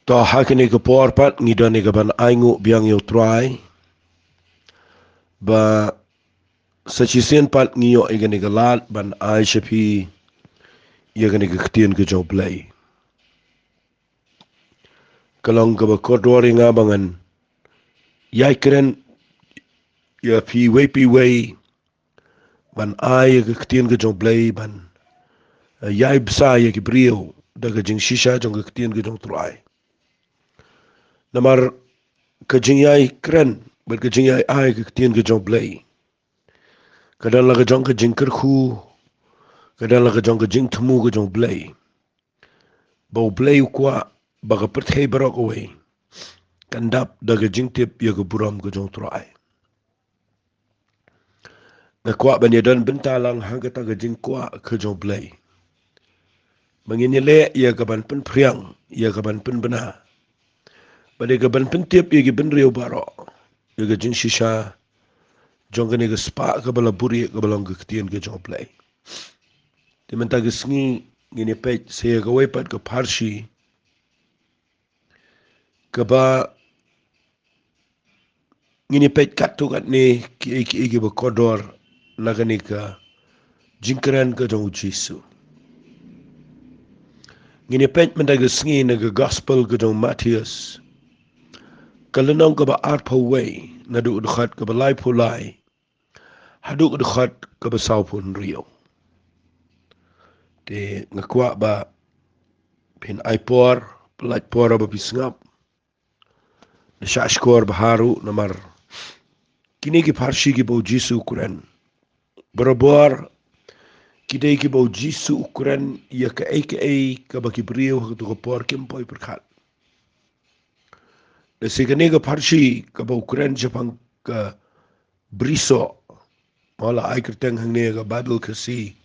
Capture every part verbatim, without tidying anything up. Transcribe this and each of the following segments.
To ha kane ka por pat ngi don ïa ka ban ainguh biang ïa u Trai. Ba sa shisien pat ngi ïoh ïa kane ka lad ban ai sha phi ïa kane ka ktien ka jong u Blei. Ka long kaba kordor ïa nga ba ngan ïai kren ïa phi wei pa wei ban ai ïa ka ktien ka jong u Blei ban, eh, ïai bsa ïa ki briew da ka jingshisha jong ka ktien ka jong u Trai. Namar ka jingïai kren bad ka jingïai ai ka ktien ka jong u Blei ka don la ka jong ka jingkyrkhu, ka don la ka jong ka jingthmu ka jong u Blei. Ba u Blei u kwah ba ka pyrthei baroh kawei kan dap da ka jingtip ïa ka burom ka jong u Trai. Nga kwah ban ïa don bynta lang ha kata ka jingkwah ka jong u Blei. Ba ngin ïa leh ïa ka ban pynphriang, ïa ka ban pynbna, bad ïa ka ban pyntip ïa ki bynriew baroh ïa ka jingshisha jong kane ka spah kaba la buri kaba long ka ktien ka jong u Blei. Te mynta ka sngi ngin ïa peit sa ïa kawei pat ka pharshi kaba ngin ïa peit katto katne kiei kiei kiba kordor na kane ka jingkren ka jong u Jisu. Ngin ïa peit mynta ka sngi na ka gospel ka jong u Mathaios, ka lynnong kaba arphew wei, naduh ka dkhot kaba laiphew lai haduh ka dkhot kaba sawphew hynriew. Te nga kwah ba phin ai por, pyllait por ba phi sngap. Nga shah shkor bha ruh namar kine ki pharshi kiba u Jisu u kren, barabor ki dei kiba u Jisu u kren ïa kaei kaei kaba ki briew ha kato ka por kim poi pyrkhat. Lehse kane ka pharshi kaba u kren shaphang ka brisoh, ma la ai kyrteng hangne ka Baibl Khasi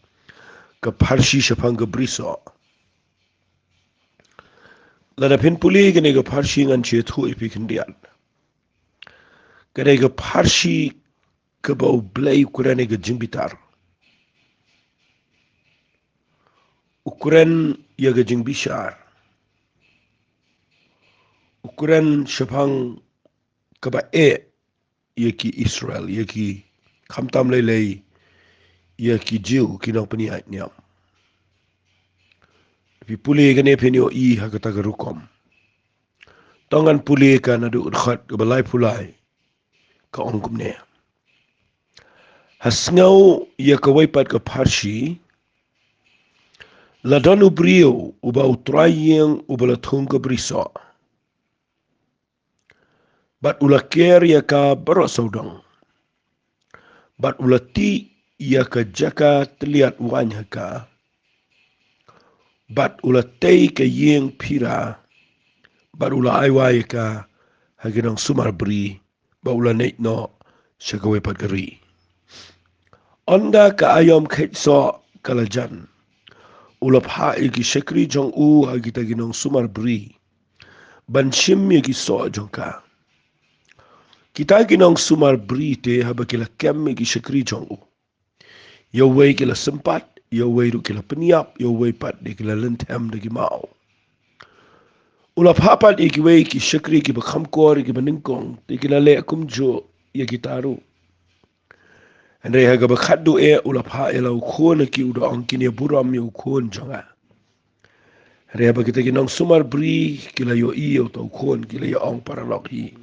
ka pharshi shaphang ka brisoh. Lada phin pule kane ka pharshi, ngan sa ïathuh ïa phi khyndiat. Kane ka pharshi kaba u Blei u kren ïa ka jingbitar, u kren ïa ka jingbishar, u kren shaphang kaba eh ïa ki Israel, ïa ki, khamtam lei lei ïa ki Jiw, ki nongpynïaid niam. Phi pule kane phin ïohi ha kata ka rukom. To ngan pule ka naduh ka dkhot kaba laiphew lai, ka ong kumne: Ha sngew ïa kawei pat ka pharshi, la don u briew uba u trai ïing uba la thung ka brisoh, bad u la ker ïa ka baroh sawdong, bad u la tih ïa ka jaka tylliat waiñ ha ka, bad u la tei ka ïing phira, bad u la ai wai ïa ka ha ki nongsumar bri, bad u la neh noh sha kawei pat ka ri. Ynda ka aïom kheit soh ka la jan, u la phah ïa ki shakri jong u ha kita ki nongsumar bri ban shim ïa ki soh jong ka. Kita ki nongsumar bri te, haba ki la kem ïa ki shakri jong u, ïa uwei ki la sympat, ïa uwei ruh ki la pynïap, ïa uwei pat de ki la lynthem da ki maw. U la phah pat ïa kiwei ki shakri kiba kham kor, kiba nyngkong, te ki la leh kumjuh ïa kita ruh. Hynrei ha kaba khatduh eh u la phah ïa la u khun ha ki, u da ong, kine burom ïa u khun jong nga. Hynrei haba kita ki nongsumar bri ki la ïohi ïa uta u khun, ki la ïa ong paralok hi,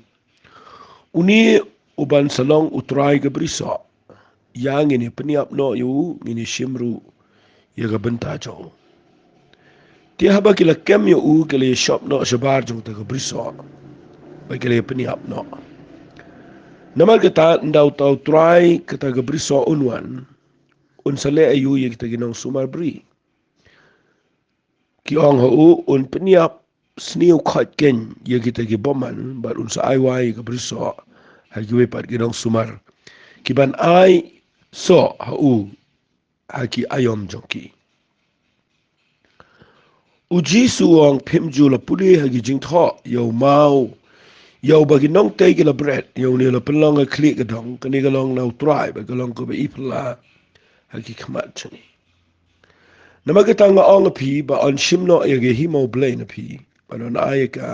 une u ban sa long u trai ka brisoh, ïa ngin ïa pynïap noh ïa u, ngin ïa shim ruh ïa ka bynta jong u. Te haba ki la kem ïa u, ki la ïa shop noh shabar jong kata ka brisoh, bad ki la ïa pynïap noh. Namar kata, ynda uta u trai kata ka brisoh un wan, un sa leh aïu ïa kita ki nongsumar bri? Ki ong ha u, un pynïap sniew khoit keiñ ïa kita ki bymman, bad un sa ai wai ïa ka brisoh ha kiwei pat ki nongsumar, ki ban ai soh ha u ha ki aïom jong ki. U Jisu u ong, phim ju la pule ha ki jingthoh ïa u maw, ïa uba ki nongtei ki la bret, ïa une u la pynlong ha khlieh ka dong? Kane ka long na u Trai, bad ka long kaba iphylla ha ki khmat jong ngi. Namar kata nga ong ïa phi ba yn shim noh ïa ka hima u Blei na phi, ban wan ai ïa ka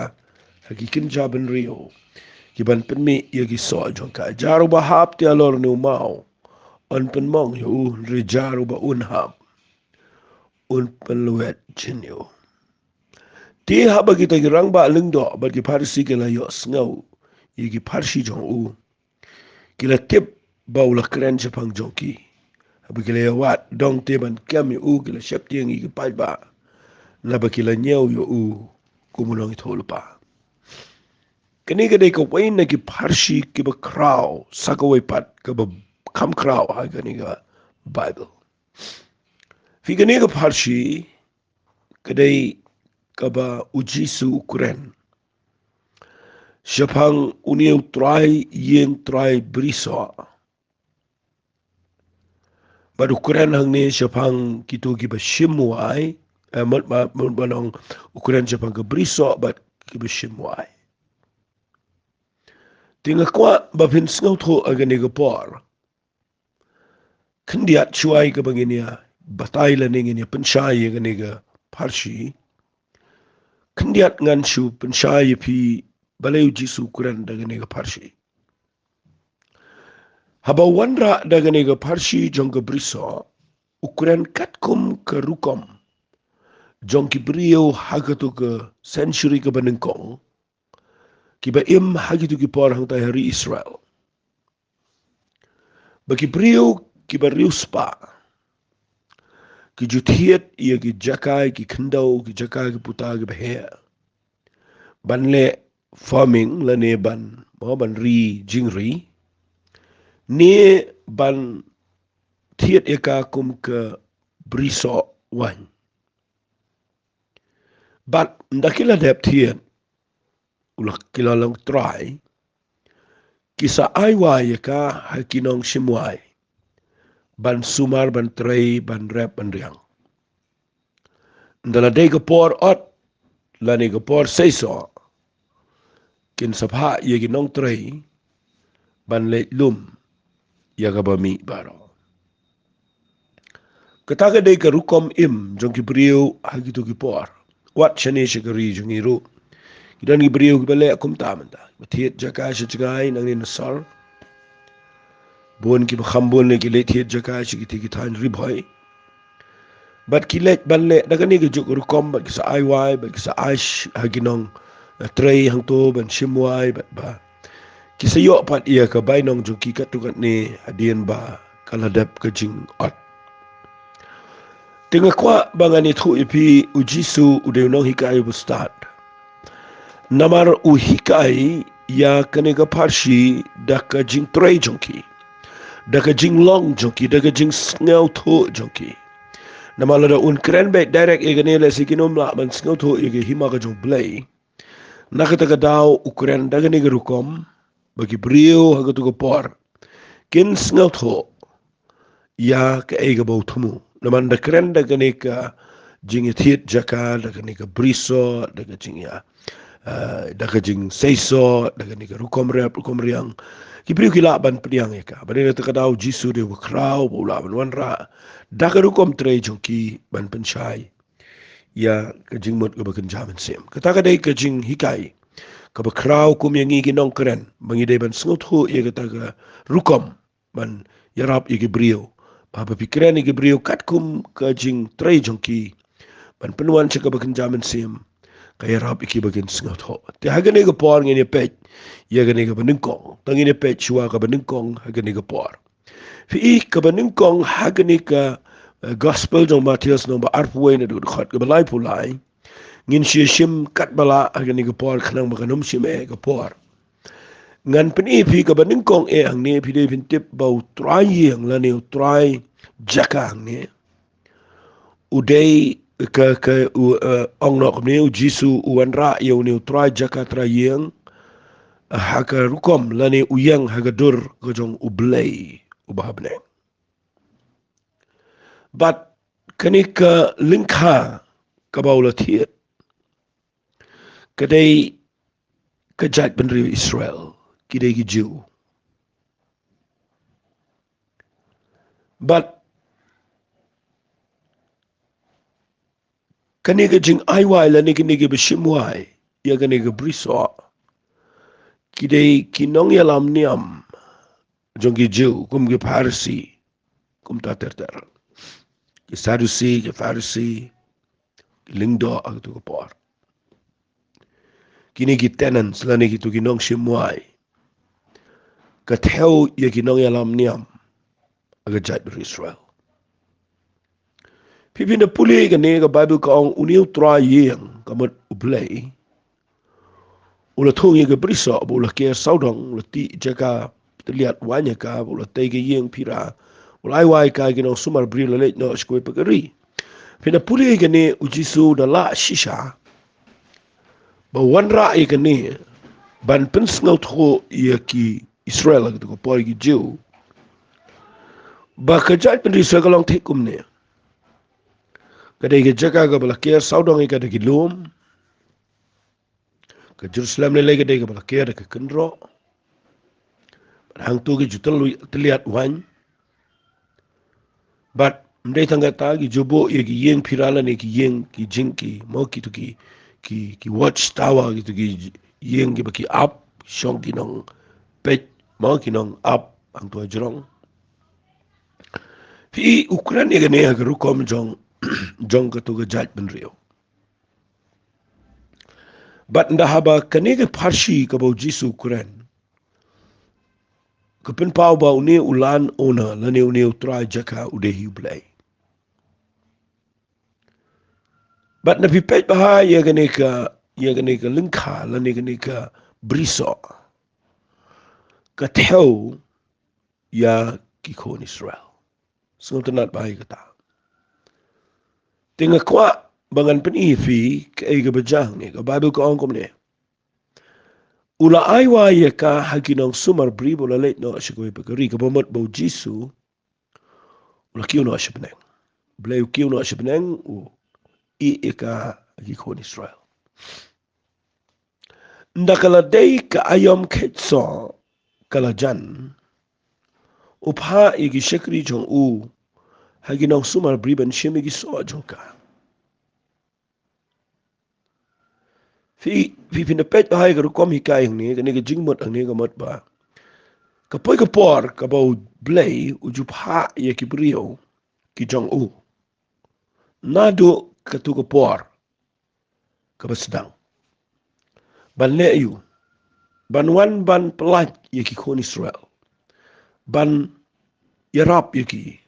ha ki kynja bynriew, ki ban pynmih ïa ki soh jong ka. Jar uba hap te halor une u maw, yn pynmong ïa u, hynrei jar uba un hap, un pynlwet jin ïa u. Te haba kita ki rangbah lyngdoh bad ki Pharisi ki la ïohsngew ïa ki pharshi jong u, ki la tip ba u la kren shaphang jong ki. Haba ki la ïa wad dong te ban kem ïa u, ki la sheptieng ïa ki paidbah, naba ki la ñiew ïa u kum u nongïathuhlypa. Kane ka dei kawei na ki pharshi kiba khraw sa kawei pat kaba kham khraw ha kane ka Baibl. Phi, kane ka pharshi ka dei kaba U Jisu u kren shaphang une u trai ïing trai brisoh. Bad u kren hangne shaphang kito kiba shim wai, eh, mut ba, mut ban ong u kren shaphang ka brisoh bad kiba shim wai. Te nga kwah ba phin sngewthuh ha kane ka por. Khyndiat shuwa ïa kaba ngin ïa batai lane ngin ïa pynshai ïa kane ka pharshi, khyndiat ngan shu pynshai ïa phi balei U Jisu u kren da kane ka pharshi. Haba u wanrah da kane ka pharshi jong ka brisoh, u kren katkum ka rukom jong ki briew ha kato ka century kaba nyngkong, kiba im ha kito ki por hangtai ha ri Israel. Ba ki briew kiba riewspah ki ju thied ïa ki jaka ki khyndew, ki jaka ki puta kiba heh, ban leh farming lane ban, mo, ban ri jingri, ne ban thied ïa ka kum ka brisoh waiñ. Bad ynda ki la dep thied, u la, ki la long trai, ki sa ai wai ïa ka ha ki nongshim wai ban sumar, ban trei, ban rep, ban riang. Ynda la dei ka por ot lane ka por seisoh, kin sa phah ïa ki nongtrei ban leit lum ïa kaba mih baroh. Kata ka dei ka rukom im jong ki briew ha kito ki por. Wat shane sha ka ri jong ngi ruh, ki don ki briew kiba leh kumta mynta, kiba thied jaka sha jngai nangne na sor. Bun kiba kham bun ne ki leit thied jaka sha kito ki thaiñ Ri Bhoi. Bad ki leit ban leh da kane ka juk rukom, bad ki sa ai wai, bad ki sa ai sh-, ha ki nong, eh, trei hangto ban shim wai, bad ba ki sa ïoh pat ïa ka bainong jong ki katto katne hadien ba ka la dep ka jingot. Te nga kwah ba ngan ïathuh ïa phi, U Jisu u dei u nonghikai uba stad. Namar u hikai ïa kane ka pharshi da ka jingtrei jong ki, da ka jinglong jong ki, da ka jingsngewthuh jong ki. Namar lada un kren beit direct ïa kane, lehse kin ym lah ban sngewthuh ïa ka hima ka jong U Blei. Na kata ka daw u kren da kane ka rukom ba ki briew ha kato ka por kin sngewthuh ïa kaei kaba u thmu. Namar da kren da kane ka jingïathied jaka, da kane ka brisoh, da ka jingïa, eh, da ka jingseisoh, da kane ka rukom rep, rukom riang, ki briew ki lah ban pdiang ïa ka. Bad na kata ka daw U Jisu u dei uba khraw ba u lah ban wanrah da ka rukom trei jong ki ban pynshai ïa ka jingmut kaba kynja mynsiem. Kata ka dei ka jinghikai kaba khraw kum ïa ngi ki nongkren, ba ngi dei ban sngewthuh ïa kata ka rukom ban ïarap ïa ki briew. Ba haba phi kren ïa ki briew katkum ka jingtrei jong ki ban pynwan sha kaba kynja mynsiem, ka ïarap ïa ki ba kin sngewthuh. Te ha kane ka por ngin ïa peit ïa kane kaba nyngkong. Tang ngin ïa peit shuwa kaba nyngkong ha kane ka por. Phi i, kaba nyngkong ha kane ka, eh, Gospel jong u Mathaios, lynnong ba arphew wei, na dkhot kaba laiphew lai. Ngin shu ïa shim katba lah ha kane ka por khnang ba kan ym shim eh ka por. Ngan pyni ïa phi kaba nyngkong eh hangne, phi dei phin tip ba u trai ïing lane u trai jaka hangne u dei ka, ka, u, eh, ong noh kumne, U Jisu u wanrah ïa une u trai jaka, trai ïing, eh, ha ka rukom lane u ïeng ha ka dur ka jong U Blei uba ha bneng. Bad kane ka lyngkha kaba u la thied ka dei ka jaitbynriew Israel, ki dei ki Jiw. Bad Kane ka jingai wai lane kine kiba shim wai ïa kane ka brisoh, ki dei ki nongïalam niam jong ki Jiw, kum ki Pharisi, kumta ter ter. Ki Sadusi, ki Pharisi, ki lyngdoh ha katu ka por. Kine ki tenants lane kitu ki nongshim wai, ka thew ïa ki nongïalam niam ha ka jaitbynriew Israel. Phi, phin da pule kane ka Baibl ka ong, une u trai ïing, ka mut U Blei, u la thung ïa ka brisoh, bad u la ker sawdong, u la tih jaka tylliat waiñ ïa ka, bad u la tei ka ïing phira, u la ai wai ïa ka ïa ki nongsumar bri, u la leit noh sha kawei pat ka ri. Phin da pule kane, U Jisu u da lah shisha ba wanrah ïa kane ban pynsngewthuh ïa ki Israel, ha katu ka por ïa ki Jiw, ba ka jaitbynriew Israel ka long thik kumne. Ka dei ka jaka kaba la ker sawdong ïa ka da ki lum. Ka Jerusalem lei lei ka dei kaba la ker da ka kynroh. Bad hangto ki ju tyl-, tylliat waiñ. Bad ym dei tang kata, ki ju buh ïa ki ïing phira lane ki ïing, ki jingki, mo, kitu ki, ki, ki watchtower, kitu ki ïing kiba ki ap, shong ki nongpeit, mo, ki nongap hangto hajrong. Phi, u kren ïa kane ha ka rukom jong, jong katu ka jaitbynriew. Bad ynda haba kane ka pharshi kaba U Jisu u kren, ka pynpaw ba une u landowner lane une u trai jaka u dei hi U Blei. Bad ynda phi peit bha ïa kane ka, ïa kane ka lyngkha lane kane ka brisoh, ka thew ïa ki khun Israel. Sngewtynnat bha ïa kata. Te nga kwah ba ngan pyni ïa phi kaei kaba jia hangne, ka Baibl ka ong kumne. U la ai wai ïa ka ha ki nongsumar bri bad u la leit noh sha kawei pat ka ri, kaba mut ba U Jisu u la kiew noh sha bneng. U Blei u kiew noh sha bneng, u ïeh ïa ka ha ki khun Israel. Ynda ka la dei ka aïom kheit soh ka la jan, u phah ïa ki shakri jong u ha ki nongsumar bri ban shim ïa ki soh jong ka. Phi, phi, phin da peit bha ïa ka rukom hikai hangne, kane ka jingmut hangne ka mut ba ka poi ka por kaba U Blei u ju phah ïa ki briew ki jong u naduh katu ka por kaba sdang ban leh ïa u, ban wan ban pyllait ïa ki khun Israel, ban ïarap ïa ki,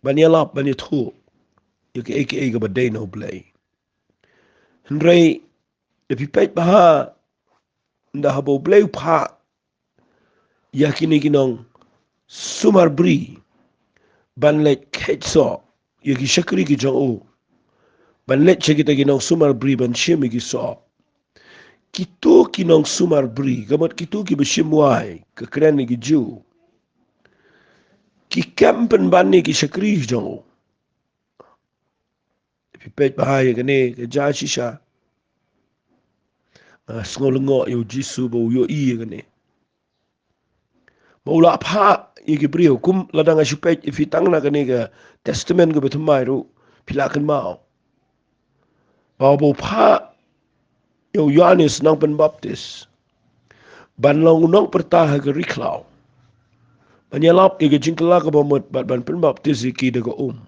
ban ïalap, ban ïathuh ïa kiei kiei kaba dei na U Blei. Hynrei ynda phi peit bha, ynda haba U Blei u phah ïa kine ki nongsumar bri ban leit kheit soh ïa ki shakri ki jong u, ban leit sha kita ki nongsumar bri ban shim ïa ki soh, kitu ki nongsumar bri, ka mut kitu kiba shim wai, ka kren ïa ki Jiw, ki kem pynban ïa ki shakri ki jong u. Phi peit bha ïa kane, ka jia shisha. Nga sngew lyngngoh ïa U Jisu ba u ïohi ïa kane, ba u la phah ïa ki briew, kum lada nga shu peit ïa phi tang na kane ka Testament kaba thymmai ruh, phi lah kynmaw ba u phah ïa u Ïoannis Nongpynbaptis ban long u nongpyrta ha ka ri khlaw, ban ïalap ïa ka jingkylla kaba mut bad ban pynbaptis ïa ki da ka um.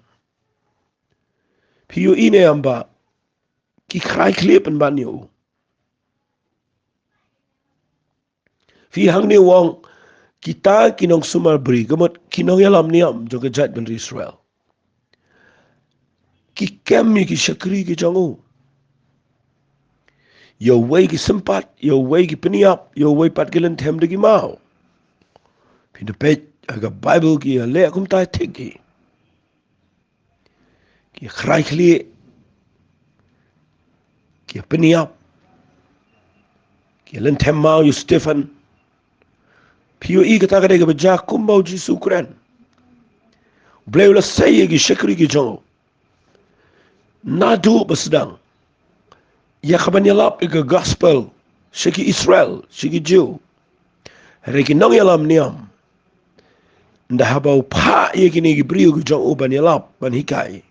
Phi ïohi ne em ba ki khrai khlieh pynban ïa u? Phi, hangne u ong kita ki nongsumar bri, ka mut ki nongïalam niam jong ka jaitbynriew Israel, ki kem ïa ki shakri ki jong u. Ïa uwei ki sympat, ïa uwei ki pynïap, ïa uwei pat ki lynthem da ki maw. Phi da peit ha ka Baibl ki ïaleh kumta thik hi. Ki khrai khlieh, ki pynïap, ki lynthem maw ïa u Stephen. Phi ïohi kata ka dei kaba jia kumba U Jisu u kren. U Blei u la sei ïa ki shakri ki jong u naduh ba sdang ïa kaban ïalap ïa ka gospel sha ki Israel, sha ki Jiw. Hynrei ki nongïalam niam, ynda haba u phah ïa kine ki briew ki jong u ban ïalap, ban hikai,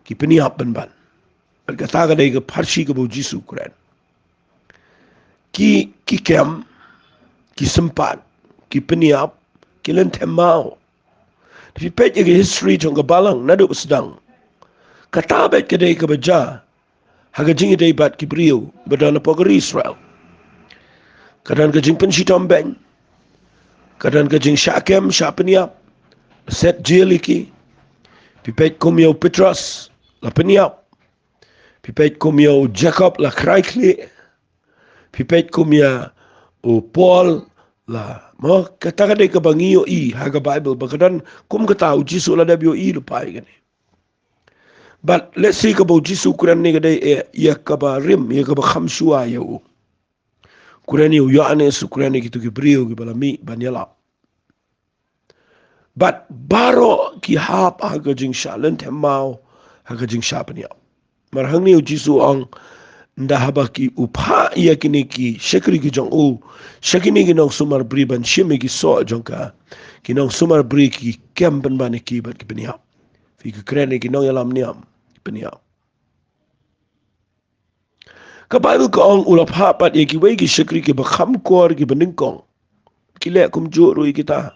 ki pynïap pynban. Bad kata ka dei ka pharshi kaba u Jisu u kren. Ki, ki kem, ki sympat, ki pynïap, ki lynthem maw. Te phi peit ïa ka history jong ka balang naduh ba sdang. Kata beit ka dei kaba jia ha ka jingïadei bad ki briew ba don hapoh ka ri Israel. Ka don ka jingpynshitom beiñ, ka don ka jingshah kem shah pynïap, set jail ïa ki. Phi peit kum ïa u Petros, la pynïap. Phi peit kum ïa u Jakob, la khrai khlieh. Phi peit kum ïa u Paul, la, mo, kata ka dei kaba ngi ïohi ha ka Baibl ba ka don kum kata. U Jisu la dep ïohi lypa ïa kane. Bad lehse kaba u Jisu u kren ne ka dei, eh, ïa kaba rim, ïa kaba kham shuwa ïa u. U kren ïa u Ïoannis, u kren ïa kito ki briew kiba la mih ban ïalap. Bad baroh ki hap ha ka jingshah lynthem maw, ha ka jingshah pynïap. Namar hangne u Jisu u ong, ynda haba ki, u phah ïa kine ki shakri ki jong u sha kine ki nongsumar bri ban shim ïa ki soh jong ka, ki nongsumar bri ki kem pynban ïa ki bad ki pynïap. Phi, ki kren ïa ki nongïalam niam, ki pynïap. Ka Baibl ka ong, u la phah pat ïa kiwei ki shakri kiba kham kor kiba nyngkong. Ki leh kumjuh ruh ïa kita.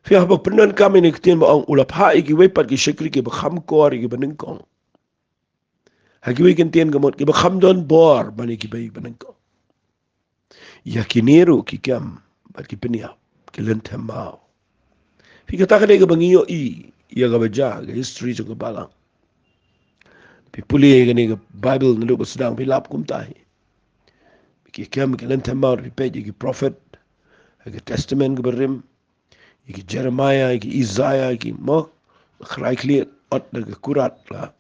Phi, haba pyndonkam ïa kane ka ktien ba ong, u la phah ïa kiwei pat ki shakri kiba kham kor kiba nyngkong. Ha kiwei ki ktien ka mut kiba kham don bor ban ïa kiba, kiba nyngkong. Ïa kine ruh ki kem bad ki pynïap, ki lynthem maw. Phi, kata ka dei kaba ngi ïohi ïa kaba jia ha ka history jong ka balang. Phi pule ïa kane ka Baibl naduh ba sdang, phi lap kumta hi. Ki kem, ki lynthem maw. Phi peit ïa ki prophet ha ka Testament kaba rim, ïa ki Jeremiah, ïa ki Isaiah, ïa ki, mo, khrai khlieh, ot da ka kurat la.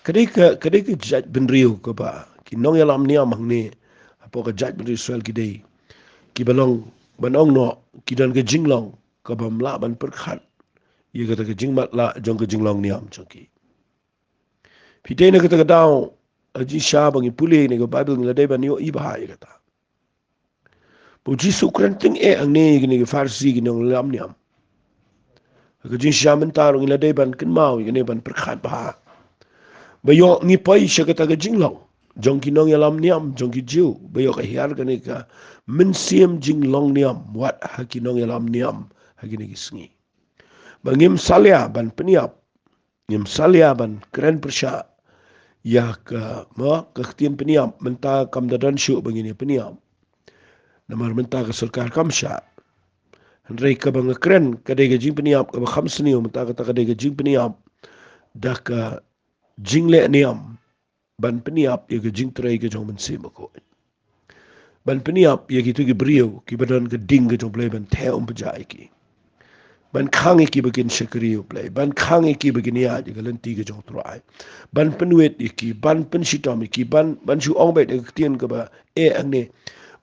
Ka dei ka, ka dei ka jaitbynriew kaba ki nongïalam niam hangne hapoh ka jaitbynriew Israel ki dei kiba long, ban ong noh, ki don ka jinglong kabym lah ban pyrkhat ïa kata ka jingmatlah jong ka jinglong niam jong ki. Phi, dei na kata ka daw, ha jingshisha ba ngi pule ïa kane ka Baibl, ngi la dei ban ïohi bha ïa kata. Ba u Jisu u kren tyngeh hangne ïa kine ki Pharisi, ki nongïalam niam. Ha ka jingshisha mynta ruh ngi la dei ban kynmaw ïa kane, ban pyrkhat bha. Ba ïoh ngi poi sha kata ka jinglong jong ki nongïalam niam jong ki Jiw, ba ïoh ka hiar kane ka mynsiem jinglong niam wat ha ki nongïalam niam ha kine ki sngi. Ba ngim salia ban pynïap, ngim salia ban kren pyrshah ïa ka, mo, ka ktien pynïap. Mynta kam da don shuh ba ngin ïa pynïap, namar mynta ka sorkar kam shah. Hynrei kaba nga kren ka dei ka jingpynïap kaba kham sniew. Mynta kata ka dei ka jingpynïap da ka jingleh niam, ban pynïap ïa ka jingtrei ka jong u Mynsiem Bakhuid, ban pynïap ïa kito ki briew kiba don ka ding ka jong u Blei ban theh umphniang ïa ki, ban khang ïa ki ba kin shakri ïa u Blei, ban khang ïa ki ba kin ïaid ïa ka lynti ka jong u Trai, ban pynwit ïa ki, ban pynshitom ïa ki, ban, ban shu ong beit ïa ka ktien kaba eh hangne,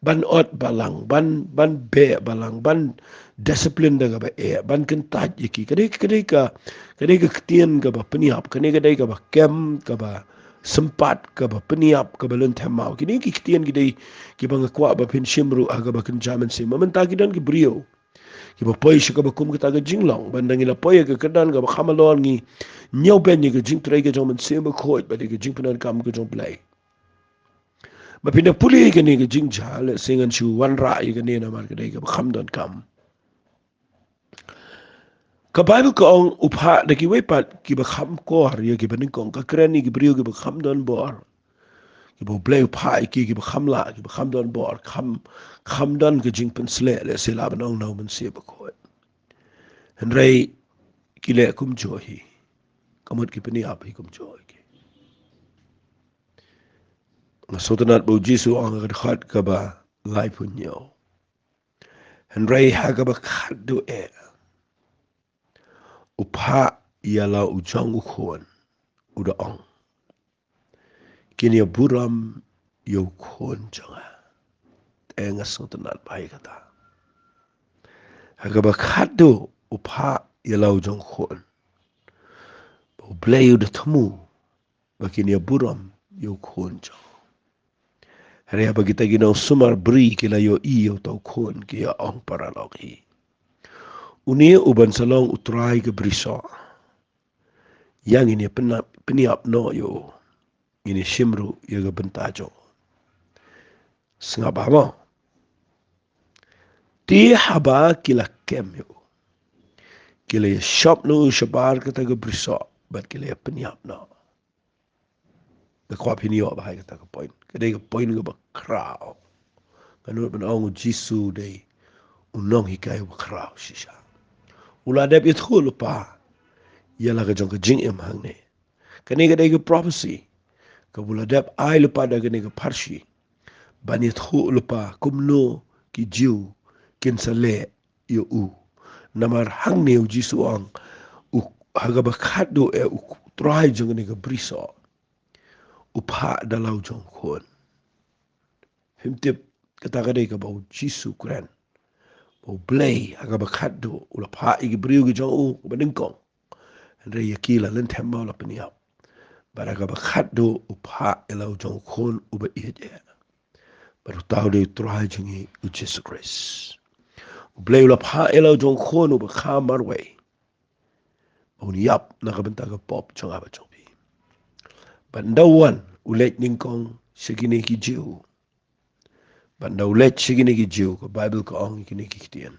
ban ot balang, ban, ban beh balang, ban discipline da kaba eh, ban kyntait ïa ki. Ka dei, ka dei ka, ka dei ka ktien kaba pynïap, kane ka dei kaba kem, kaba sympat, kaba pynïap, kaba lynthem maw. Kine ki ktien ki dei kiba nga kwah ba phin shim ruh ha kaba kynja mynsiem. Mynta ki don ki briew kiba poi sha kaba kum kata ka jinglong, ban da ngi la poi ha ka kyrdan kaba kham halor, ngi ñiewbeiñ ïa ka jingtrei ka jong u Mynsiem Bakhuid bad ïa ka jingpyndonkam ka jong u Blei. Ba phin da pule ïa kane ka jingjia, lehse ngan shu wanrah ïa kane namar ka dei kaba kham donkam. Ka Baibl ka ong, u phah da kiwei pat kiba kham kor ïa kiba nyngkong. Ka kren ïa ki briew kiba kham don bor, kiba u Blei u phah ïa ki, kiba kham lah, kiba kham don bor, kham, kham don ka jingpynsleh, lehse lah ban ong, na u Mynsiem Bakhuid. Hynrei ki leh kumjuh hi. Ka mut ki pynïap hi kumjuh hi ki. Nga sngewtynnat ba u Jisu u ong ha ka dkhot kaba laiphew hynñiew. Hynrei ha kaba khatduh eh, u phah ïa la u jong u khun, u da ong, kin ïa burom ïa u khun jong nga. Te nga sngewtynnat bha ïa kata. Ha kaba khatduh u phah ïa la u jong u khun, ba u Blei u da thmu ba kin ïa burom ïa u khun jong u. Hynrei haba kita ki nongsumar bri ki la ïohi ïa uta u khun, ki ïa ong paralok hi, une u ban sa long u trai ka brisoh. Ïa ngin ïa pynïap, pynïap noh ïa u. Ngin ïa shim ruh ïa ka bynta jong u. Sngap bha mo. Te haba ki la kem ïa u, ki la ïa shop noh u shabar kata ka brisoh bad ki la ïa pynïap noh. Nga kwah phin ïoh bha ïa kata ka point. Ka dei ka point kaba khraw. Nga nud ban ong u Jisu u dei u nonghikai uba khraw shisha. U la dep ïathuh lypa ïa la ka jong ka jingim hangne. Kane ka dei ka prophecy kaba u la dep ai lypa da kane ka pharshi ban ïathuh lypa kumno ki Jiw kin sa leh ïa u. Namar hangne u Jisu u ong, u, ha kaba khatduh eh u Trai jong kane ka brisoh u phah da la u jong u khun. Phim tip kata ka dei kaba u Jisu u kren. Ba U Blei ha kaba khatduh u la phah ïa ki briew ki jong u kaba nyngkong. Hynrei ïa ki la lynthem ba u la pynïap. Bad ha kaba khatduh u phah ïa la u jong u khun uba ïeit eh. Bad uta u dei u Trai jong ngi u Jisu Khrist. U Blei u la phah ïa la u jong u khun uba kha marwei. Ba un ïap na ka bynta ka pop jong nga bad jong phi. Bad ynda u wan u leit nyngkong sha kine ki Jiw. Bad ynda u leit sha kine ki Jiw, ka Baibl ka ong kine ki ktien.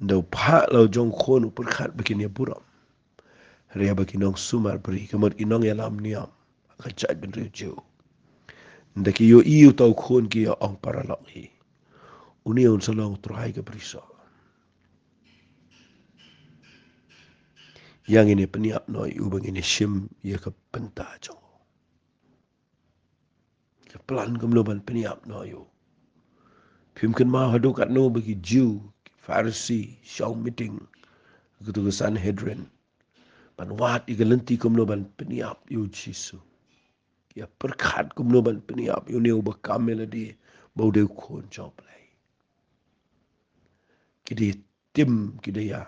Ynda u phah la u jong u khun u pyrkhat ba kin ïa burom. Hynrei ba ki nongsumar bri, ka mut ki nongïalam niam ha ka jaitbynriew Jiw. Ynda ki ïohi uta u khun ki ïa ong paralok hi. Une un sa long u trai ka brisoh. Ïa ngin ïa pynïap noh ïa u ba ngin ïa shim ïa ka bynta jong u. Ki plan kumno ban pynïap noh ïa u. Phim kynmaw haduh katno ba ki Jiw, ki Pharisi, shong meeting ha katu ka Sanhedrin ban wad ïa ka lynti kumno ban pynïap ïa u Jisu. Ki ïa pyrkhat kumno ban pynïap ïa une uba kam ïa lade ba u dei u khun jong U Blei. Ki da tim, ki da ïa,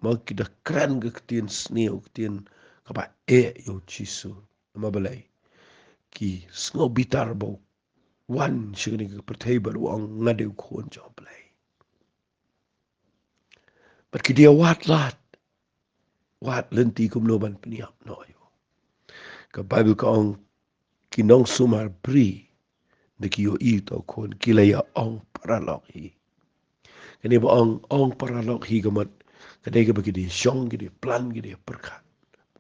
ma ki da kren ka ktien sniew, ktien kaba eh ïa u Jisu. Namar balei? Ki sngew bitar ba u wan sha kane ka pyrthei bad u ong nga dei u khun jong U Blei. Bad ki da ïa wad lad, wad lynti kumno ban pynïap noh ïa u. Ka Baibl ka ong ki nongsumar bri, ynda ki ïohi uta u khun ki la ïa ong paralok hi. Kane ba ong, ong paralok hi ka mut ka dei kaba ki da ïa shong, ki da ïa plan, ki da ïa pyrkhat.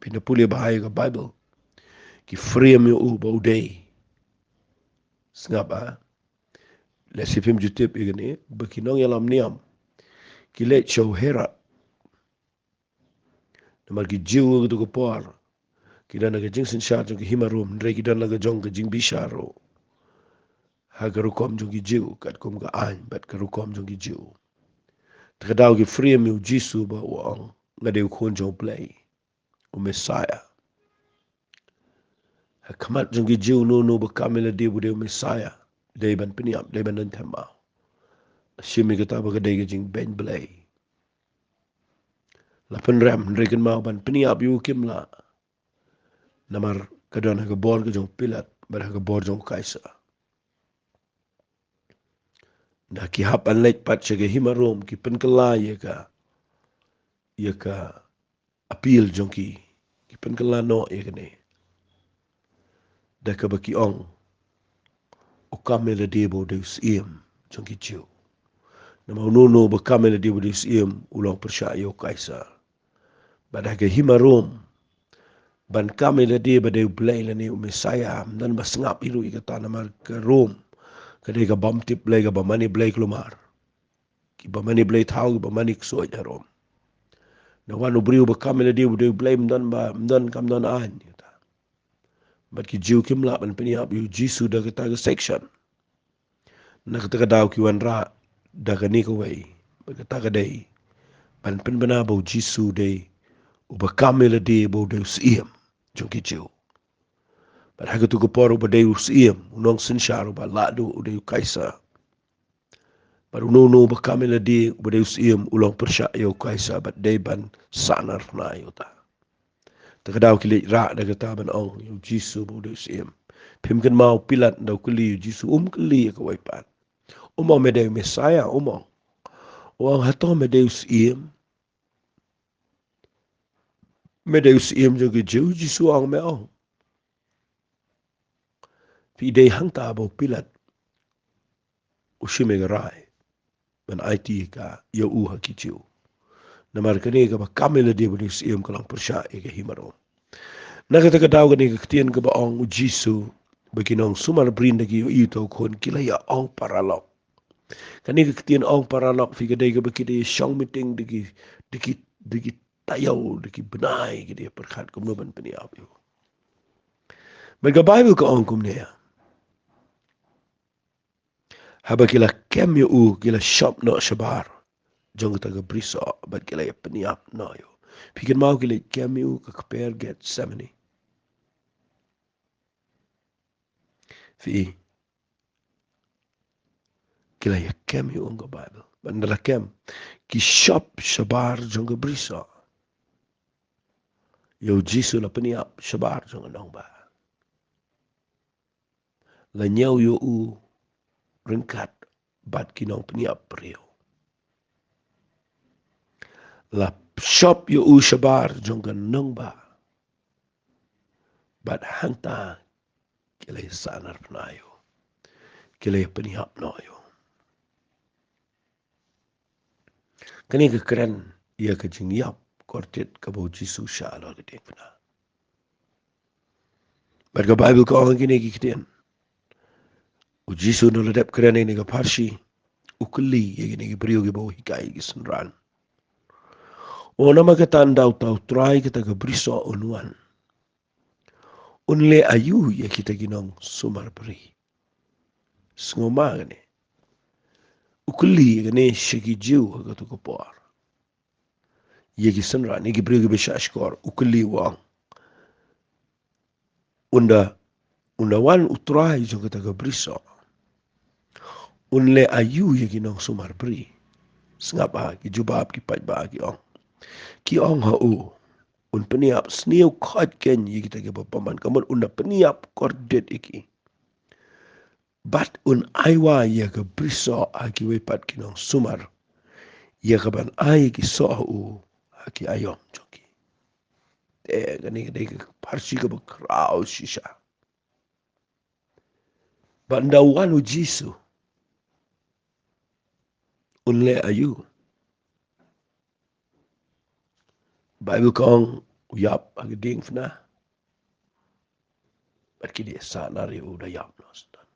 Phin da pule bha ïa ka Baibl. Ki frame ïa u ba u dei. Sngap, ah. Lehse phim ju tip ïa kane ba ki nongïalam niam ki leit sha u Herod. Namar ki Jiw ha katu ka por ki don la ka jingsynshar jong ka hima Rom, hynrei ki don la ka jong ka jingbishar ruh ha ka rukom jong ki Jiw, katkum ka aiñ bad ka rukom jong ki Jiw. Te ka daw ki frame ïa u Jisu ba u ong nga dei u khun jong U Blei, u Messiah. Ha khmat jong ki Jiw, uno uno ba kam ïa lade ba u dei u Messiah, dei ban pynïap, dei ban lynthem maw. Shim ïa kata ba ka dei ka jingbeiñ Blei. La pynrem, hynrei kynmaw ban pynïap ïa u kim lah. Namar ka don ha ka bor ka jong u Pilat bad ha ka bor jong u Kaisar. Ynda ki hap ban leit pat sha ka hima Rom, ki pynkylla ïa ka, ïa ka appeal jong ki, ki pynkylla noh ïa kane da kaba ki ong u kam ïa lade ba u dei u syiem jong ki Jiw. Namar uno uno ba kam ïa lade ba u dei u syiem u long pyrshah ïa u Kaisar. Bad ha ka hima Rom, ban kam ïa lade ba dei U Blei lane u Messiah, ym don ba sngap hi ruh ïa kata, namar ka Rom ka dei ka bym tip Blei, ka bym mane Blei kulmar. Ki bym mane blei thaw, ki bym mane ksuid ha Rom. Ynda wan u briew ba kam ïa lade ba u dei U Blei, ym don ba, ym don, kam don aiñ, kata. Bad ki Jiw kim lah ban pynïap ïa u Jisu da kata ka section. Na kata ka daw ki wanrah da kane kawei, bad kata ka dei ban pynbna ba u Jisu u dei uba kam ïa lade ba u dei u syiem jong ki Jiw. Bad ha katu ka por uba dei u syiem, u nongsynshar uba lah duh u dei u Kaisar. Bad uno uno uba kam ïa lade uba dei u syiem u long pyrshah ïa u Kaisar bad dei ban sahnarphna ïa uta. Te ka daw ki leit rah da kata ban ong ïa u Jisu ba u dei u syiem. Phim kynmaw u Pilat ynda u kylli ïa u Jisu, um kylli ïa kawei pat. Um ong me dei u Messiah, um ong. U ong hato me dei u syiem? Me dei u syiem jong ki Jiw? Jisu ong, me ong. Phi dei hangta ba u Pilat u shim ïa ka rai ban aiti ïa ka, ïa u ha ki Jiw. Namar kane kaba kam ïa lade ban dei u syiem ka long pyrshah ïa ka hima Rom. Na kata ka daw kane ka ktien kaba ong u Jisu ba ki nongsumar briew da ki ïohi uta u khun, ki la ïa ong paralok. Kane ka ktien ong paralok phi, ka dei kaba ki da ïa shong meeting da ki, da ki, da ki taïew, da ki bnai, ki da ïa pyrkhat kumno ban pynïap ïa u. Bad ka Baibl ka ong kumne, haba ki la kem ïa u, ki la shop noh shabar jong kata ka brisoh bad ki la ïa pynïap noh ïa u. Phi kynmaw, ki la kem ïa u ha ka kper Gethsemane. Phi, ki la ïa kem ïa u, ong ka Baibl. Bad ynda la kem, ki shop shabar jong ka brisoh ïa u Jisu, la pynïap shabar jong ka nongbah. La ñiew ïa u ryngkat bad ki nongpynïap briew. La shop ïa u shabar jong ka nongbah. Bad hangta ki la ïa sahnarphna ïa u, ki la ïa pynïap noh ïa u. Kane ka kren ïa ka jingïap kordit kaba u Jisu shah halor ka diengphna. Bad ka Baibl ka ong kine ki ktien. U Jisu ynda u la dep kren ïa kane ka pharshi, u kylli ïa kine ki briew kiba u hikai, ki synran. U ong, namar kata ynda uta u trai kata ka brisoh un wan, un leh aïu ïa kita ki nongsumar briew? Sngewma kane. U kylli ïa kane sha ki Jiw ha katu ka por. Ïa ki synran, ïa ki briew kiba shah shkor, u kylli, u ong, ynda, ynda wan u trai jong kata ka brisoh, un leh aïu ïa ki nongsumar briew? Sngap bha ki jubab, ki paidbah ki ong. Ki ong ha u, un pynïap sniew khoit keiñ ïa kita kiba bymman, ka mut un da pynïap kordit ïa ki. Bad un ai wai ïa ka brisoh ha kiwei pat ki nongsumar, ïa kaban ai ïa ki soh ha u ha ki aïom jong ki. Te kane ka dei ka pharshi kaba khraw shisha. Bad ynda wan u Jisu, un leh aïu? Baibl ka ong u ïap ha ka diengphna. Bad ki dei sah na ri u da ïap noh sdang.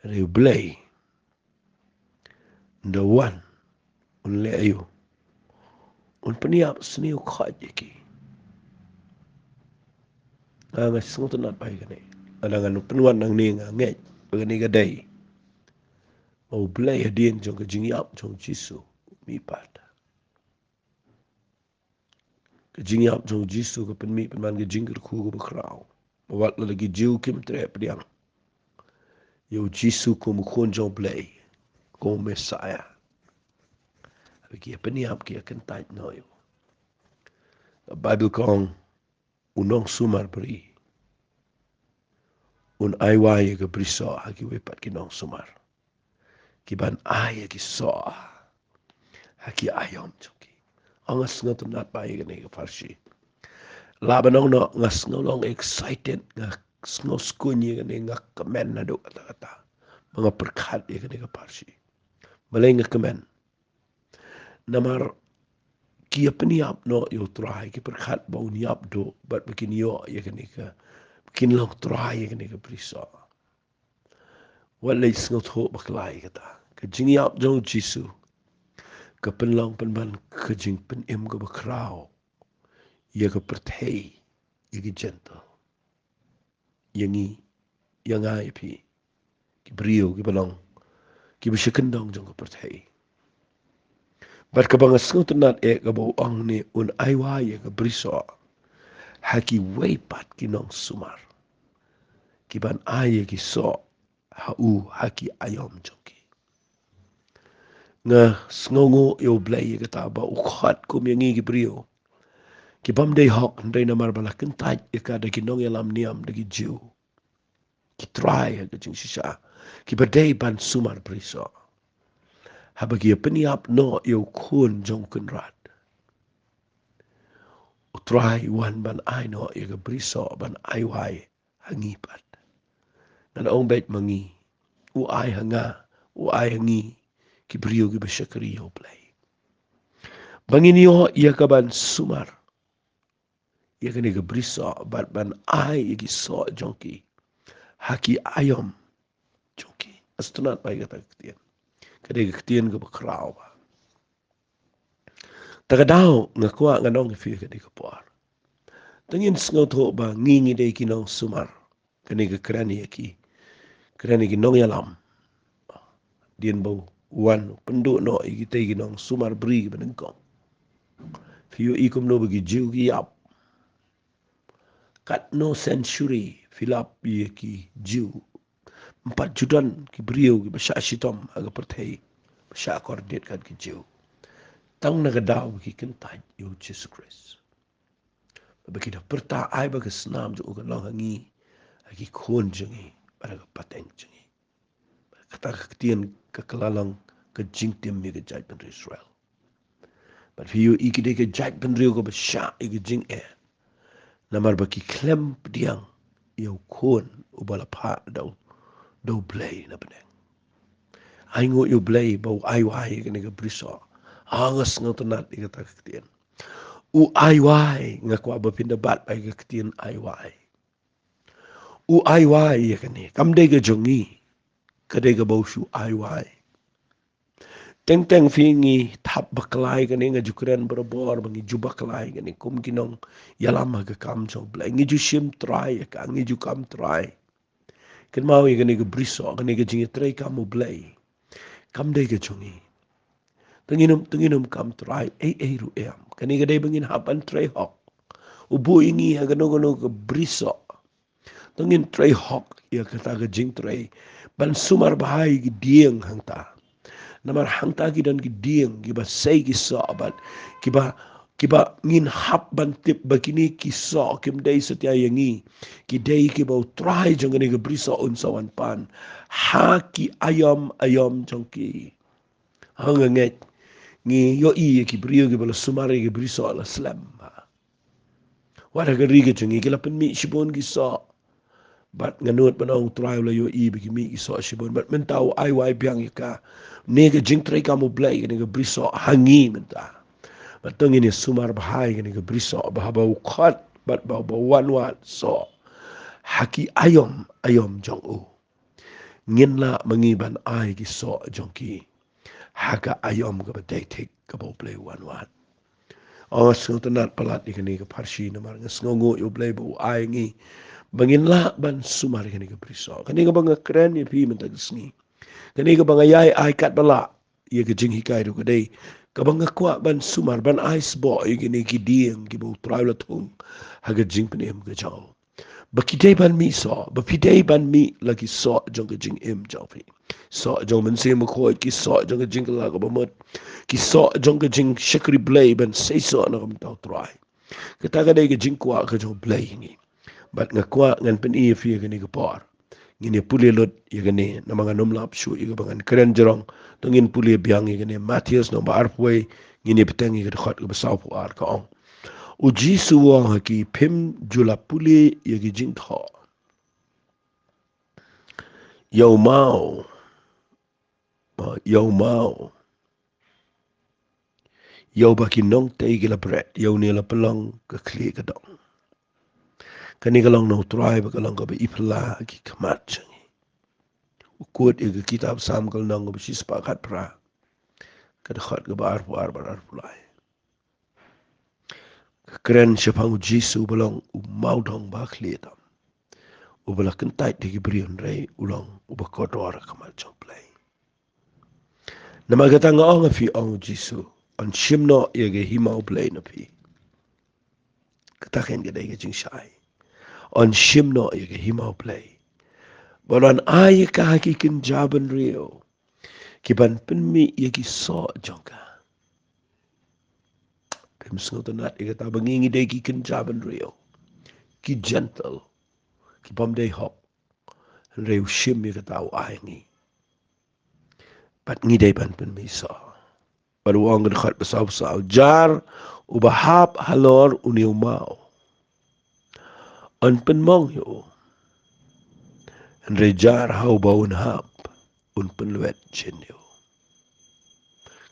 Ri u Blei ynda wan un leh aïu? Un pynïap sniew khoit ïa ki. Nga, nga sngewtynnat bha ïa kane. Nga, nga nang pynwan nangne, nga ngeit ba kane ka dei ma u Blei hadien jong ka jingïap jong u Jisu u mihpat. Ka jingïap jong u Jisu ka pynmih pynban ka jingkyrkhu kaba khraw. Wat la ki Jiw kim treh pdiang ïa u Jisu kum u Khun jong u Blei, kum u Messaïah. Haba ki ïa pynïap, ki ïa kyntait noh ïa u. Baibl ka ong u nongsumar briew un ai wai ïa ka brisoh ha kiwei pat ki nongsumar, kiban ai ïa ki soh ha ki aïom jong ki. Nga sngewtynnat bha ïa kane ka pharshi. Lah ban ong noh, nga sngew long excited, nga sngew skun ïa kane, nga kmen naduh katta katta ba nga pyrkhat ïa kane ka pharshi. Balei nga kmen? Namar ki ïa pynïap noh ïa u Trai, ki pyrkhat ba un ïap duh bad ba kin ïoh ïa kane ka, ba kin long trai ïa kane ka brisoh. Wat leit sngewthuh bakla ïa kata. Ka jingïap jong u Jisu ka pynlong pynban ka jingpynim kaba khraw ïa ka pyrthei, ïa ki Jentil, ïa ngi, ïa nga, ïa phi, ki briew kiba long kiba sha kyndong jong ka pyrthei. Bad kaba nga sngewtynnat eh kaba u ong ne un ai wai ïa ka brisoh ha kiwei pat ki nongsumar, kiban ai ïa ki soh ha u ha ki aïom jong ki. Nga sngewnguh ïa u Blei ïa kata ba u khot kum ïa ngi ki briew kibym dei hok, hynrei namar ba la kyntait ïa ka da ki nongïalam niam, da ki Jiw, ki trai ha ka jingshisha, kiba dei ban sumar brisoh. Haba ki ïa pynïap noh ïa u Khun jong u Kynrad, U Trai u wan ban ai noh ïa ka brisoh ban ai wai ha ngi pat. Ngan ong beit ma ngi, u ai ha nga, u ai ha ngi ki briew kiba shakri ïa U Blei, ba ngin ïoh ïa ka ban sumar ïa kane ka brisoh bad ban ai ïa ki soh jong ki ha ki aïom jong ki. Sngewtynnat bha ïa kata ka ktien. Ka dei ka ktien kaba khraw bha. Ta ka daw nga kwah ngan ong ïa phi ha kane ka por, to ngin sngewthuh ba ngi ngi dei ki nongsumar. Kane ka kren ïa ki, kren ïa ki nongïalam. Hadien ba u wan u pynduh noh ïa kitei ki nongsumar bri kiba nyngkong, phi ïohi kumno ba ki Jiw ki ïap. Katno century phi lap ïa ki Jiw? Em pat ju don ki briew kiba shah shitom ha ka pyrthei ba shah kordit kat ki Jiw, tang na ka daw ba ki kyntait ïa U Jisu Khrist. Ba ki da pyrta, ai ba ka snam jong u kan long ha ngi, ha ki khun jong ngi bad ha ka pateng jong ngi. Kata ka ktien ka kylla long ka jingtim ïa ka jaitbynriew Israel. Bad phi ïohi ki dei ka jaitbynriew kaba shah ïa ka jingeh, namar ba ki khlem pdiang ïa U Khun uba la phah da U, da U Blei na bneng. Ai nguh ïa U Blei ba u ai wai ïa kane ka brisoh. Nga sngewtynnat ïa kata ka ktien. U ai wai, nga kwah ba phin da bat bha ïa ka ktien ai wai. U ai wai ïa kane, kam dei ka jong ngi, ka dei kaba u shu ai wai. Teng teng phi, ngi thap bakla ïa kane, nga ju kren barabor ba ngi ju bakla ïa kane kum ki nongïalam ha ka kam jong U Blei. Ngi ju shim trai ïa ka, ngi ju kam trai. Kynmaw ïa kane ka brisoh, kane ka jingïatreikam U Blei, kam dei ka jong ngi. To ngin ym, to ngin ym kam trai ei ei ruh em. Kane ka dei ba ngin hap ban trei hok. U buh ïa ngi ha kano kano ka brisoh, to ngin trei hok ïa kata ka jingtrei ban sumar bha ïa ki dieng hangta. Namar hangta ki don ki dieng kiba sei ki soh bad kiba, kiba ngin hap ban tip ba kine ki soh kim dei satia ïa ngi. Ki dei kiba U Trai jong kane ka brisoh un sa wan pan ha ki aïom aïom jong ki. Nga ngeit ngi ïohi ïa ki briew kiba la sumar ïa ki brisoh la slem. Wat ha ka ri ka jong ngi ki la pynmih shibun ki soh. Bad nga nud ban ong U Trai u la ïohi ba ki mih ki soh shibun. Bad mynta u ai wai biang ïa kane ka jingtreikam U Blei, kane ka brisoh ha ngi mynta. Bad to ngin ïa sumar bha ïa kane ka brisoh, ba haba u khot bad ba, ba u wan wad soh ha ki aïom aïom jong u, ngin lah ma ngi ban ai ki soh jong ki ha ka aïom kaba dei thik kaba U Blei u wan wad. Nga sngewtynnat palat ïa kane ka pharshi namar nga sngewnguh ïa U Blei ba u ai ngi ba ngin lah ban sumar ïa kane ka brisoh. Kane kaba nga kren ïa phi mynta ka sngi, kane kaba nga ïai ai katba lah ïa ka jinghikai ruh ka dei kaba nga kwah ban sumar, ban ai sboh ïa kine ki dieng kiba U Trai u la thung ha ka jingpynim ka jong u. Ba ki dei ban mih soh, ba phi dei ban mih la ki soh jong ka jingim jong phi. Soh jong Mynsiem Bakhuid, ki soh jong ka jingkylla kaba mut, ki soh jong ka jingshakri Blei ban seisoh na ka bynta U Trai. Kata ka dei ka jingkwah ka jong U Blei ïa ngi. Bad nga kwah ngan pyni ïa phi ïa kane ka por. Ngin ïa pule lut ïa kane, namar ngan ym lap shuh ïa kaba ngan kren jrong. To ngin pule biang ïa kane, Mathaios lynnong ba arphew wei, ngin ïa bteng ïa ka dkhot kaba sawphew ar, ka ong: U Jisu u ong ha ki, phim ju la pule ïa ki jingthoh? Ïa u maw, ïa u maw, ïa uba ki nongtei ki la bret, ïa une la pynlong ka khlieh ka dong. Kane ka long na U Trai bad ka long kaba iphylla ha ki khmat jong ngi. U kut ïa ka kitab Salm ka lynnong kaba shispah khatphra, ka dkhot kaba arphew ar bad arphew lai. Ka kren shaphang U Jisu uba long u mawdong ba khlieh tam, uba la kyntait da ki briew, hynrei u long uba kordor ha khmat jong U Blei. Namar kata nga ong ha phi, ong U Jisu, yn shim noh ïa ka hima U Blei na phi. Kata kein ka dei ka jingshai. Yn shim noh ïa ka hima U Blei, bad yn ai ïa ka ha ki kynja bynriew ki ban pynmih ïa ki soh jong ka. Phim sngewtynnat ïa kata, ba ngi ngi dei ki kynja bynriew, ki Gentile, ki bym dei hok, hynrei u shim ïa kata u ai ngi. Bad ngi dei ban pynmih soh. Bad u ong ha ka dkhot ba saw, ba saw, jar uba hap halor une u maw, yn pynmong ïa u. Hynrei jar ha uba un hap, un pynlwet jin ïa u.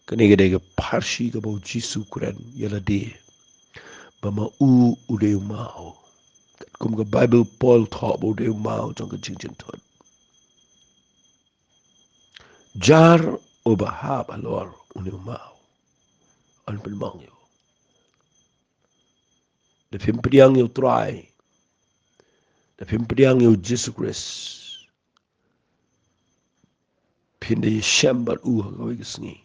Kane ka dei ka pharshi kaba u Jisu u kren ïa lade, ba ma u u dei u maw. Katkum ka Baibl Paul thoh ba u dei u maw jong ka jingjynthut. Jar uba hap halor une u maw, yn pynmong ïa u. Da phim pdiang ïa u Trai, da phim pdiang ïa u Jisu Khrist, phin da ïashem bad u ha kawei ka sngi.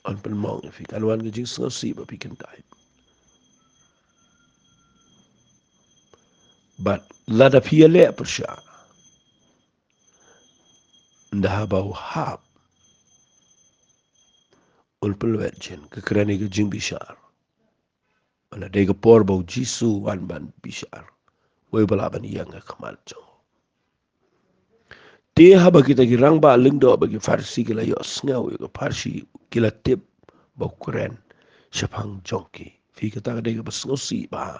Yn pynmong ïa phi, kan wan ka jingsngewsih ba phi kyntait. Bad lada phi ïaleh pyrshah, ynda haba u hap, un pynlwet jin, ka kren ïa ka jingbishar. Ba la dei ka por ba u Jisu u wan ban bishar, wei ba lah ban ïeng ha khmat jong u. Te haba kita ki rangbah lyngdoh bad ki Pharisi ki la ïohsngew ïa ka pharshi, ki la tip ba u kren shaphang jong ki. Phi, kata ka dei kaba sngewsih bha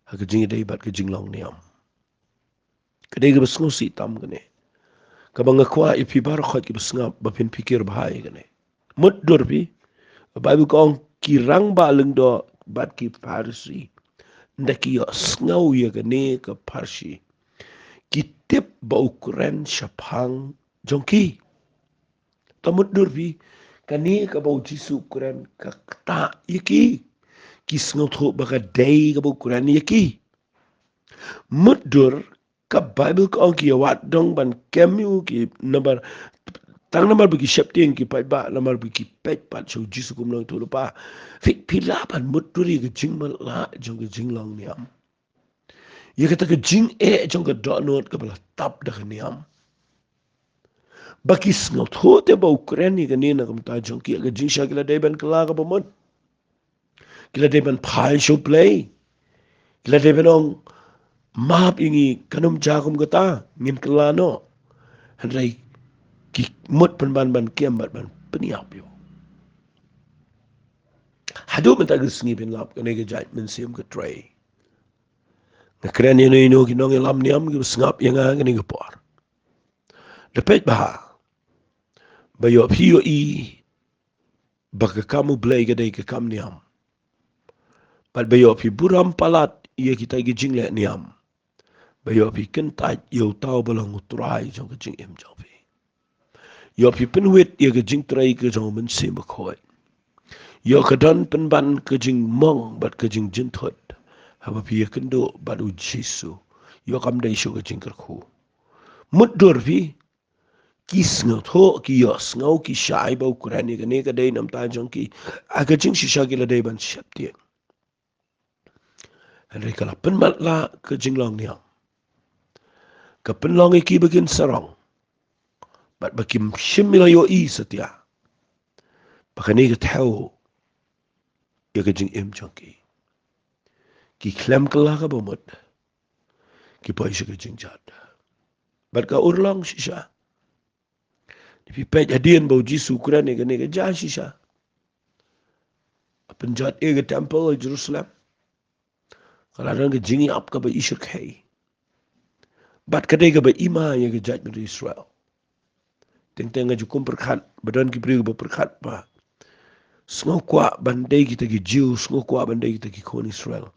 ha ka jingïadei bad ka jinglong niam. Ka dei kaba sngewsih tam kane, kaba nga kwah ïa phi baroh khoit kiba sngap ba phin phikir bha ïa kane. Mutdur phi, Baibl ka ong ki rangbah lyngdoh bad ki Pharisi, ynda ki ïohsngew ïa kane ka pharshi, ki tip ba u kren shaphang jong ki. Ta mutdur phi, kane kaba u Jisu u kren ka ktah ïa ki. Ki sngewthuh ba ka dei kaba u kren ïa ki. Mutdur, ka Baibl ka ong ki ïa wad dong ban kem ïa u, ki namar, tang namar ba ki sheptieng, ki paidbah, namar ba ki peit pat sha u Jisu kum u nongïathuhlypa. Phi, phi lah ban mutdur ïa ka jingmatlah jong ka jinglong niam, ïa kata ka jingeh jong ka dohnud kaba la tap da ka niam, ba ki sngewthuh te ba u kren ïa kane na ka bynta jong ki. Ka jingshai ki la dei ban kylla kaba mut. Ki la dei ban phai sha U Blei. Ki la dei ban ong, map ïa ngi, kan ym jia kum kata, ngin kylla noh. Hynrei ki mut pynban ban kem bad ban pynïap ïa u. Haduh mynta ka sngi phin lap kane ka jait mynsiem ka trei. Nga kren ïa no ïa no ki nongïalam niam kiba sngap ïa nga kane ka por. Da peit bha ba ïoh phi ïohi ba ka kam U Blei ka dei ka kam niam, bad ba ïoh phi burom palat ïa kita ki jingleh niam, ba ïoh phi kyntait ïa uta uba long U Trai jong ka jingim jong phi. Ïoh phi pynwit ïa ka jingtrei ka jong U Mynsiem Bakhuid. Ïoh ka don pynban ka jingmong bad ka jingjynthut haba phi ïakynduh bad U Jisu. Ïoh kam dei shuh ka jingkyrkhu. Mutdur phi, ki sngewthuh, ki ïohsngew, ki shai ba u kren ïa kane ka dei na ka bynta jong ki. Ha ka jingshisha ki la dei ban sheptieng. Hynrei ka la pynmatlah ka jinglong niam. Ka pynlong ïa ki ba kin sarong, bad ba kim shym la ïohi satia ba kane ka thew ïa ka jingim jong ki. Ki khlem kylla kaba mut, ki poi sha ka jingjot. Bad ka urlong shisha. Phi peit hadien ba U Jisu u kren ïa kane, ka jia shisha. Pynjot ïa ka temple ha Jerusalem, ka la don ka jingïap kaba i shyrkhei. Bad ka dei kaba i ma ïa ka jaitbynriew Israel. Teng teng nga ju kum pyrkhat ba don ki briew ba pyrkhat ba sngew kwah ban dei kita ki Jiw, sngew kwah ban dei kita ki khun Israel.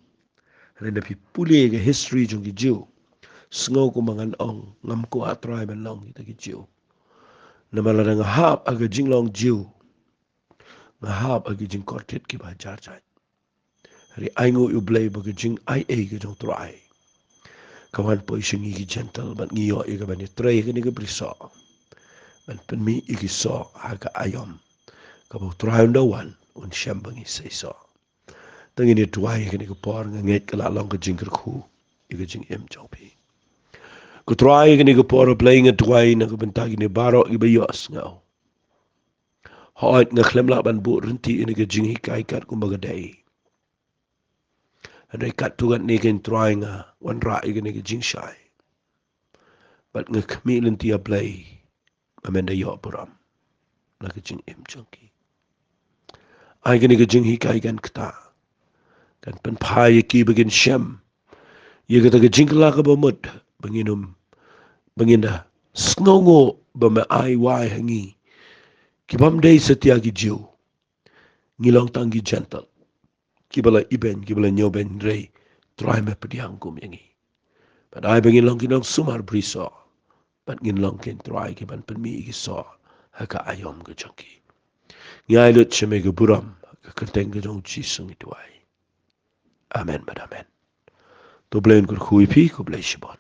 Hynrei lada phi pule ka history jong ki Jiw, sngew kumba ngan ong, ngam kwah trai ban long kita ki Jiw. Namar lada nga hap ha ka jinglong Jiw, nga hap ha ki jingkordit kiba hajar jait. Hynrei ainguh ïa U Blei ba ka jingaiei ka jong U Trai ka wan poi sha ngi ki Jentil, bad ngi ïoh ïa ka ban ïatrei ha kane ka brisoh, ban pynmih ïa ki soh ha ka aïom kaba U Trai un da wan, un shem ba ngi seisoh. Te ngin ïa duwai ha kane ka por, nga ngeit ka la long ka jingkyrkhu ïa ka jingim jong phi. Ko Trai, ha kane ka por, A Blei, nga duwai na ka bynta kine baroh kiba ïohsngew. Hooid, nga khlem lah ban buh rynti ïa kane ka jinghikai kat kumba ka dei. Hynrei katto katne, ko Trai, nga wanrah ïa kane ka jingshai. Bad nga khmih lynti, A Blei, ba men da ïoh burom. na ka jingim jong ki. Ai kane ka jinghikai kan kata, kan pynphai ïa ki ba kin shem ïa kata ka jingkylla kaba mut, ba ngin ym, ba ngin da sngewnguh ba me ai wai ha ngi, ki bym dei satia ki Jiw, ngi long tang ki Jentil, kiba la ibeiñ, kiba la ñiewbeiñ, hynrei Trai me pdiang kum ïa ngi. Bad ai ba ngin long ki nongsumar brisoh, bad ngin long ki, Trai, ki ban pynmih ïa ki soh ha ka aïom ka jong ki. Ngi ai lut sha me ka burom, ha ka kyrteng ka jong U Jisu ngi duwai. Amen bad amen. To Blei un kyrkhu ïa phi, khublei shibun.